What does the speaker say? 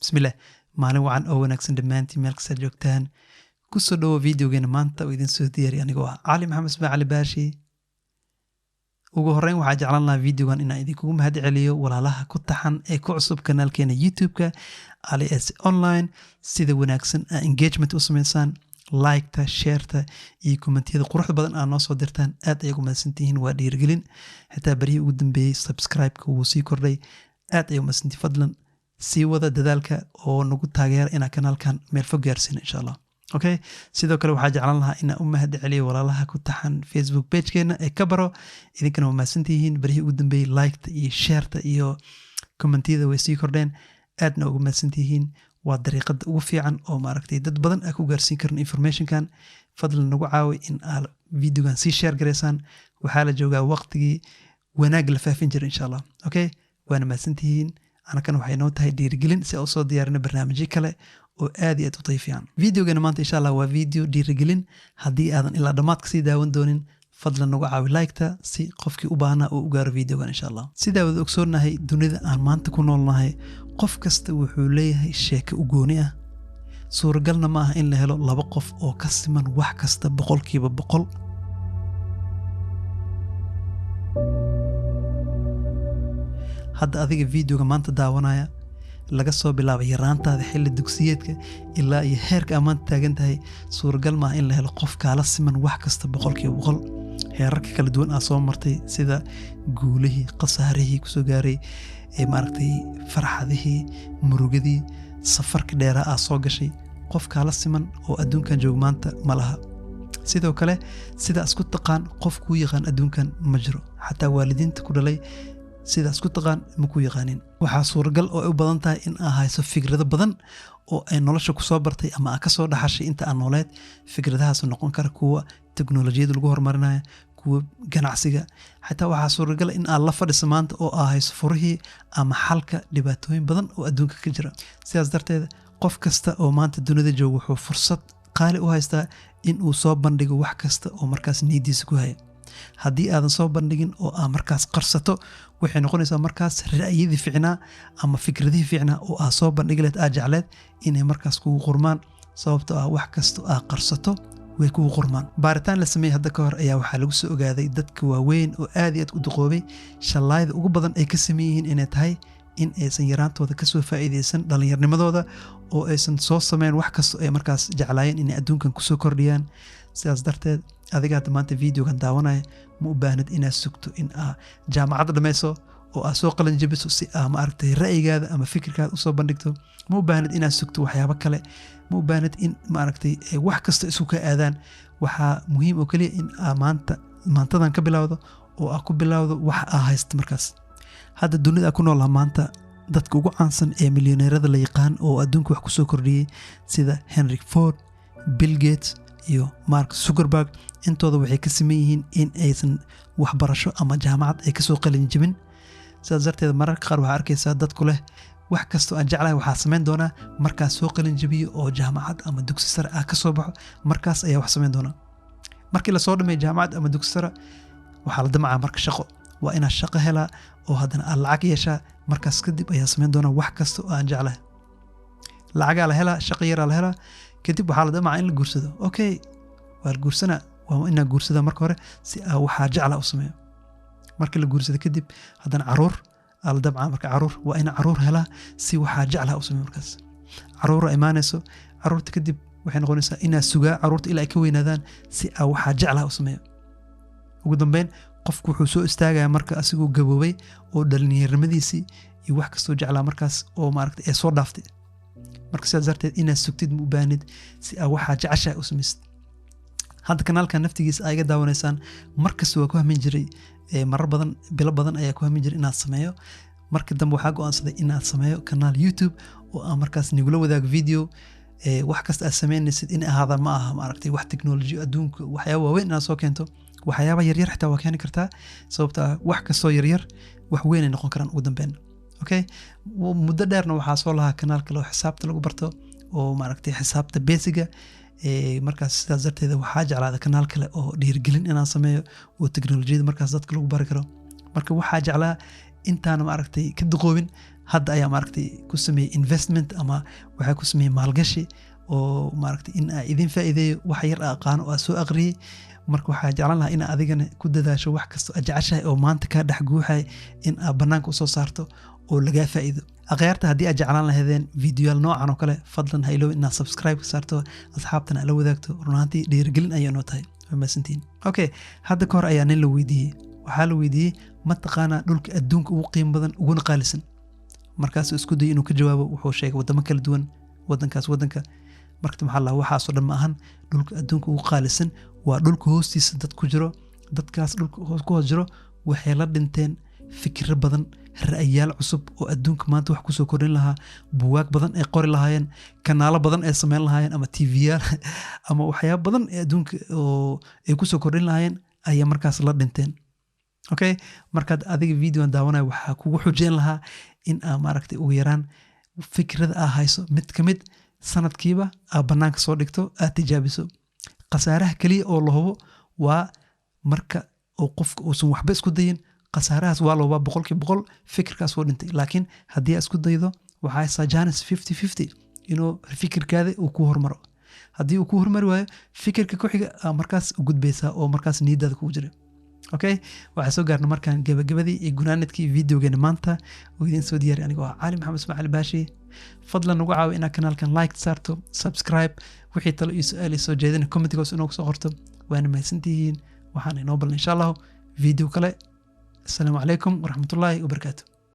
Bismillah, maalin wacan oo wanaagsan dhammaantiin meel kastaad joogtaan. Kusoo dhowo videogeena maanta oo idin soo diyaariy anigoo ah Cali Maxamed Ismaan Cali Baashi. Ugu horreyn waxaa jeclaan lahaa videogan inaan idinkugu mahad celiyo walaalaha ku taxan ee ku cusub kanaalkeena YouTube-ka Ali S Online, sida wanaagsan aa engagement u sameysaan, like-ta, share-ta iyo commentiyada quruxda badan aa noo soo dirtaan. Aad ayay ugu mahadsantihiin, waa dhiirigelin. Xitaa beryihii ugu dambeeyey subscribe-ka wuu sii kordhay. Aad ayay umahadsantihiin. Fadlan sii wada dadaalka oo nagu taageera inaan kanaalkan meel fog gaarsiino, insha Allah. Okay, sidoo kale waxaa jeclaan lahaa inaan u mahad celiyo walaalaha ku taxan Facebook pagekeena ee ka baro. Idinkana waa mahadsantihiin. Beryihii ugu dambeeyey like-ta iyo share-ta iyo commentiyada way sii kordheen, aadna ugu mahadsantihiin. Waa dariiqada ugu fiican oo maaragtay dad badan aa ku gaarsiin karno informationkan. Fadlan nagu caawi in aad videogan sii share gareysaan. Waxaa la joogaa waqtigii wanaag la faafin jiray, insha Allah. Okay, waana mahadsantihiin. Anakana waxay noo tahay dhiirigelin si aan usoo diyaarino barnaamijyo kale oo aad iyo aad u tayo fiican. Videogana maanta, insha Allah, waa video dhiirigelin. Haddii aadan ilaa dhammaad kasii daawan doonin, fadlan nagu caawi like-ta si qofkii u baahnaa uu u gaaro videogan, insha Allah. Sidaa wada ogsoonnahay, dunida aan maanta ku noolnahay qof kasta wuxuu leeyahay sheeko u gooni ah. Suuragalna ma aha in la helo laba qof oo ka siman wax kasta 100%. Hadda adiga videoga maanta daawanaya, laga soo bilaabo yaraantaada xilli dugsiyeedka ilaa iyo heerka aa maanta taagan tahay, suuragal maaha in la helo qof kaala siman wax kasta 100%. Heerarka kala duwan aa soo martay, sida guulihii, khasaarihii kusoo gaaray, ee maaragtay farxadihii, murugadii, safarka dheeraa aa soo gashay, qof kaala siman oo adduunkan jooga maanta ma laha. Sidoo kale sidaa isku taqaan qof kuu yaqaan adduunkan ma jiro. Xataa waalidiinta ku dhalay sidaa isku taqaan ma ku yaqaanin. Waxaa suuragal oo ay u badan tahay in aa hayso fikrado badan oo ay nolosha kusoo bartay ama aa kasoo dhaxashay inta aa nooleed. Fikradahaas noqon kara kuwa teknolojiyada lagu horumarinayo, kuwa ganacsiga. Xataa waxaa suuragal in aad la fadhiso maanta oo aa hayso furihii ama xalka dhibaatooyin badan oo adduunka ka jira. Sidaas darteed qof kasta oo maanta dunida jooga wuxuu fursad qaali u haystaa in uu soo bandhigo wax kasta oo markaas niyadiisa ku haya. Haddii aadan soo bandhigin oo aa markaas qarsato, waxay noqonaysaa markaas ra'yadii fiicnaa ama fikradihii fiicnaa oo aa soo bandhigi lahayd, aa jecleed, inay markaas kugu qurmaan, sababtoo ah wax kasta aa qarsato way kugu qurmaan. Baaritaan la sameeyey hadda ka hor ayaa waxaa lagu soo ogaaday dadka waaweyn oo aad iyo aad u duqoobay shallaayda ugu badan ay ka sameyn yihiin inay tahay in aysan yaraantooda kasoo faa'iideysan dhallinyarnimadooda oo aysan soo sameyn wax kasta ay markaas jeclaayeen inay adduunkan kusoo kordhiyaan. Sidaas darteed adiga hadda maanta videogan daawanaya ma u baahnid inaad sugto in aa jaamacadda dhammayso oo aad soo qalin jabiso si aa maaragtay ra'yigaada ama fikirkaada usoo bandhigto. Ma u baahnid inaad sugto waxyaabo kale. Ma u baahnid in maaragtay wax kasta isku ka aadaan. Waxaa muhiim oo keliya in aa maanta maantadan ka bilowdo oo aa ku bilowdo wax aa haysta markaas. Hadda dunida ku noolaha maanta dadka ugu caansan ee milyaneerada la yaqaan oo adduunka wax kusoo kordhiyey, sida Henry Ford, Bill Gates iyo Mark Zuckerberg, intooda waxay ka siman yihiin in aysan waxbarasho ama jaamacad ay kasoo qalin jebin. Sidaas darteed mararka qaar waxaa arkaysaa dadku leh: "Wax kastoo aan jeclahay waxaa samayn doonaa markaas soo qalin jabiyo oo jaamacad ama dugsi sare ah kasoo baxo, markaas ayaa wax samayn doonaa." Markii lasoo dhameeyo jaamacad ama dugsi sare, waxaa la damcaa marka shaqo. Waa inaad shaqo helaa oo haddana aad lacag yeeshaa, markaas kadib ayaa samayn doonaa wax kasta oo aan jeclahay. Lacagaa la helaa, shaqo yaraa la helaa, kadib waxaa la damcaa in la guursado. Okay, waa la guursanaa. Waa inaa guursada marka hore si aa waxaa jeclaa u sameeyo. Marka la guursado kadib haddana caruur aa la damcaa. Marka caruur, waa ina caruur helaa si waxaa jeclaa u sameeyo. Markaas caruura imaanayso. Caruurta kadib waxay noqonaysaa inaa sugaa caruurta ilaa ay ka weynaadaan si aa waxaa jeclaa u sameeyo. Ugu dambeyn qofku wuxuu soo istaagaya marka asigoo gaboobay oo dhalinyaranimadiisii iyo wax kastoo jeclaa markaas oo maaragtay ee soo dhaaftay. Marka sidaas darteed inaad sugtid ma u baahnid si aa waxaa jeceshahay u samaysid. Hadda kanaalkan naftigiisa aa iga daawanaysaan, markasta waa ku hamin jiray, marar badan, bilo badan ayaa ku hamin jiray inaad sameeyo. Marka dambe waxaa go'aansaday inaad sameeyo kanaal YouTube oo aan markaas nigula wadaago video. Wax kasta aad sameynaysid in ahaadaan ma aha maaragtay wax technology adduunka, waxyaaba waaweyn inaad soo keento. Waxyaaba yaryar xitaa waa keeni kartaa, sababta ah wax kastoo yaryar wax weyn ay noqon karaan ugu dambeyn. Okay, muddo dheerna waxaa soo lahaa kanaal kale oo xisaabta lagu barto oo maaragtay xisaabta basiga. Markaas sidaas darteeda waxaa jeclaada kanaal kale oo dhiirigelin inaan sameeyo oo teknolojiyada markaas dadka lagu bari karo. Marka waxaa jeclaa Intaana maaragtay ka duqoobin hadda ayaa maaragtay ku sameeyey investment ama waxaa ku sameeyey maalgashi oo maaragtay in aa idin faa'iideeyo wax yar aa aqaano oo aa soo aqriyey. Marka waxaa jeclaan lahaa in adigana ku dadaasho wax kastoo aad jeceshahay oo maanta kaa dhex guuxay in aad bannaanka usoo saarto oo lagaa faa'iido. Akhyaarta, haddii aad jeclaan lahaydeen videoyaal noocan oo kale, fadlan ha iloobin inaad subscribe ka saarto, asxaabtana aad la wadaagto. Run ahaantii dhiirigelin ayay noo tahay. Waa mahadsantihiin. Okay, hadda ka hor ayaa nin la weydiiyey. Waxaa la weydiiyey, "Ma taqaanaa dhulka adduunka ugu qiimo badan uguna qaalisan?" Markaasuu isku dayay inuu ka jawaabo. Wuxuu sheegay wadamo kala duwan, wadankaas, wadanka. Marka maxaa la, waxaasoo dhan ma ahan. Dhulka adduunka ugu qaalisan waa dhulka hoostiisa dad ku jiro. Dadkaas dhulka hoos ku hoos jiro waxay la dhinteen fikiro badan, ra'yaal cusub oo adduunka maanta wax kusoo kordhin lahaa, buwaag badan ay qori lahaayeen, kanaalo badan ay sameyn lahaayeen ama TV-yaal ama waxyaabo badan ee adduunka oo ay kusoo kordhin lahaayeen ayaa markaas la dhinteen. Okay, markaad adiga videoan daawanaya, waxaa kugu xujeyn lahaa in aa maaragtay ugu yaraan fikrada aa hayso mid ka mid sanadkiiba aa banaanka soo dhigto, aad tijaabiso. Khasaaraha keliya oo la hubo waa marka oo qofka uusan waxba isku dayin. Khasaarahaas waa la hubaa 100% fikirkaas wuu dhintay. Laakiin haddii aad isku daydo, waxaa haysaa chance 50-50 inuu fikirkaada uu ku hormaro. Haddii uu ku hormari waayo, fikirka ku xiga aa markaas u gudbaysaa oo markaas niyadaada kugu jira. Okay, waxaa soo gaarna markaan gabagabadii iyo gunaanadkii videogeena maanta oo idiin soo diyaariy anigoo ah Cali Maxamed Ismaaciil Baashi. Fadlan nagu caawi inaad kanaalkan like saarto, subscribe, wixii talo iyo su-aal iyo soo jeedina commentiga hoos inoogu soo qorto. Waana mahadsantihiin. Waxaan inoo ballan, insha Allahu, video kale. Asalaamu calaykum waraxmatullaahi wabarakaatu.